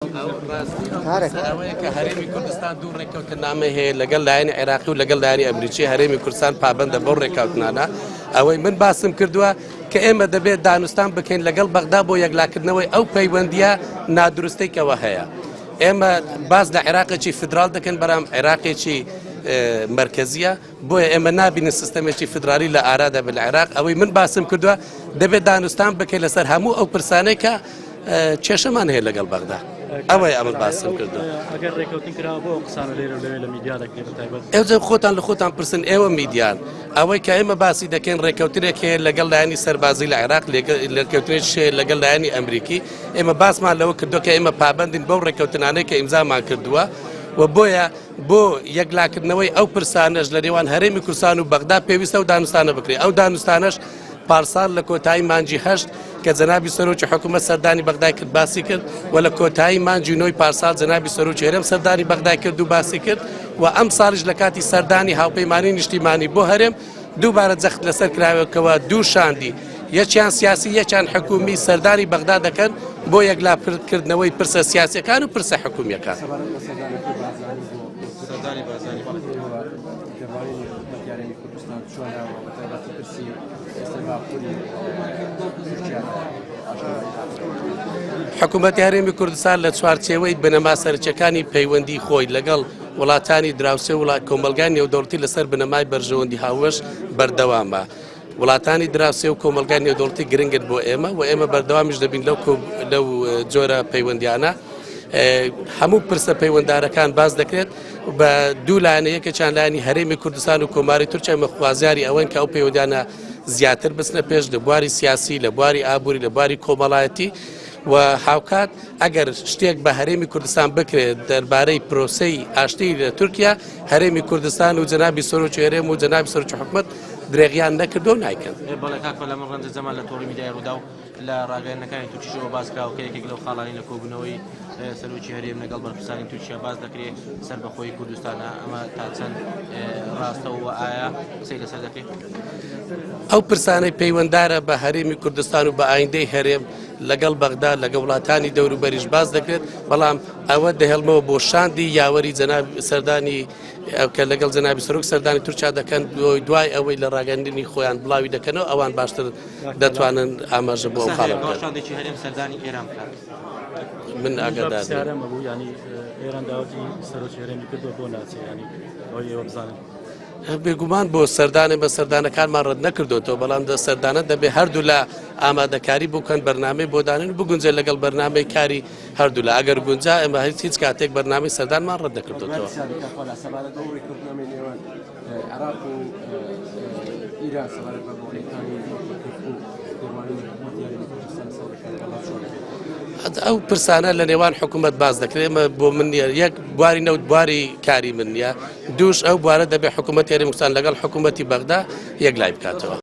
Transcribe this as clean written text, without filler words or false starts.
ئەوەیە کە هەرێمی کوردستان دوو ڕێککەوتنامەی هەیە لەگەڵ لایەنی عێراقی و لەگەڵ لایەنی ئەمریکی هەرێمی کوردستان پابەندە بەو ڕێککەوتنانە ئەوەی من باسم کردووە کە ئێمە دەبێت دانوستان بکەین لەگەڵ بەغدا بۆ یەکلاکردنەوەی ئەو پەیوەندیە نادروستەی کەەوە هەیە ئێمە باز لە عێراقێکی فیدرال دەکەن بەرام عێراقێکی مرکزیە بۆیە ئێمە نابینین سیستەمێکی فیدرالی لە ئارادا بێت لە عێراق، ئەوەی من باسم کردووە دەبێت دانوستان بکەین لەسەر هەموو ئەو پرسانەی کە کێشەمان هەیە لەگەڵ بەغدا. ئەوەیە ئەمن باسم کردووە. ئەگەر ڕێکەوتن کراوە بۆ ئەو قسانە لێرە و لەوێ لە میدیا دەکرێت بە تایبەت؟ ئێوە خۆتان لە خۆتان پرسن ئێوە میدیان. ئەوەی کە ئێمە باسی دەکەین ڕێکەوتنێک هەیە لەگەڵ لایەنی سەربازی لە عێراق، ڕێکەوتنێکیش هەیە لەگەڵ لایەنی ئەمریکی. ئێمە باسمان لەوە کردووە کە ئێمە پابەندین بەو ڕێکەوتنانەی کە ئیمزامان کردووە و بۆیە بۆ یەکلاکردنەوەی ئەو پرسانەش لە نێوان هەرێمی کوردستان و بەغدا پێویستە ئەو دانوستانە بکرێت، ئەو دانوستانەش پارساڵ لە کۆتایی مانگی هەشت کە جەنابی سەرۆکی حکوومەت سەردانی بەغدای کرد باسی کرد و لە کۆتایی مانگی نۆی پارساڵ جەنابی سەرۆکی هەرێم سەردانی بەغدای کرد و باسی کرد و ئەمساڵیش لە کاتی سەردانی هاوپەیمانی نیشتیمانی بۆ هەرێم دووبارە جەخت لەسەر کراوەکەوە دوو شاندی یەکیان سیاسی یەکیان حکومی سەردانی بەغدا دەکەن بۆ یەکلاکردنەوەی پرسە سیاسیەکان و پرسە حکومیەکان. حکوومەتی هەرێمی کوردستان لە چوارچێوەی بنەما سەرەکیەکانی پەیوەندی خۆی لەگەڵ وڵاتانی دراوسێ وڵات کۆمەلگای نێودەوڵەتی لەسەر بنەمای بەرژەوەندی هاوبەش بەردەوامە. وڵاتانی دراوسێ و کۆمەلگای نێودەوڵەتی گرنگن بۆ ئێمە و ئێمە بەردەوامیش دەبین لەو لەو جۆرە پەیوەندیانە. هەموو پرسە پەیوەندارەکان باس دەکرێت بە دوو لایەنە یەکێکیان لایەنی هەرێمی کوردستان و کۆماری تورکیا ئێمە خوازیاری ئەوەن کە ئەو پەیوەندیانە زیاتر بچنە پێش لە بواری سیاسی لە بواری ئابووری لە بواری کۆمەڵایەتی و هاوکات ئەگەر شتێک بە هەرێمی کوردستان بکرێت دەربارەی پرۆسەی ئاشتی لە تورکیا، هەرێمی کوردستان و جەنابی سەرۆکی هەرێم و جەنابی سەرۆکی حکومەت درێغیان نەکردووە و نایکەن. بەڵێ کاک فەلا من ڕەنجە جەمال لە تۆڕی میدیای ڕووداو لە ڕاگەیاندنەکانی تورکیشەوە باس کراوە کە یەکێک لەو خاڵانەی لە کۆبوونەوەی سەرۆکی هەرێم لەگەڵ بەرپرسانی تورکیا باس دەکرێ سەربەخۆیی کوردستانە ئەمە تا چەند ڕاستە و ئایا قسەی لەسەر دەکرێت؟ ئەو پرسانەی پەیوەندارە بە هەرێمی کوردستان و بە ئایندەی هەرێم لەگەڵ بەغدا لەگە وڵاتانی دەوروبەریش باس دەکرێت، بەڵام ئەوە دەهێڵمەوە بۆ شاندی یاوەری جەناب سەردانی کە لەگەڵ جەنابی سەرۆک سەردانی تورکیا دەکەن دوای ئەوەی لە ڕاگەندنی خۆیان بڵاوی دەکەنەوە ئەوان باشتر دەتوانن ئاماژە بۆ ئەو خاڵە بکەن. شاندێکی هەرێم سەردانی ئێران بکات. من ئاگادار پرسیارم هەبوو یانی ئێران داوەتی سەرۆکی هەرێمی کردووە بۆ ناچێ یانی ئەوەی ئێوە بزانن. بێگومان بۆ سەردانێ بە سەردانەکانمان ڕەت نەکردوێتەوە بەڵام دە سەردانە دەبێ هەردوولا ئامادەکاری بکەن بەرنامەی بۆ دانن بگونجێت لەگەڵ بەرنامەی کاری هەردوولا ئەگەر گونجا ئێمە هیچ هیچ کاتێک بەرنامەی سەردانمان ڕەت نەکردوێتەوە. سەبارەت بەو ڕێککەوتنامەی نێوان عێراق و ئیران سەبارەت بە بۆڕیەکانی کەرکوک دەڕوانینی حکومەتی هەرێمی کوردستان لەسەر ڕێککەوتنامە چۆنە؟ ئەو پرسانە لە نێوان حکوومەت باس دەکرێت ئێمە بۆ من نییە یەک بواری نەوت بواری کاری من نییە دووش ئەو بوارە دەبێت حکوومەتی هەرێمی کوردستان لەگەڵ حکوومەتی بەغدا یەکلای بکاتەوە.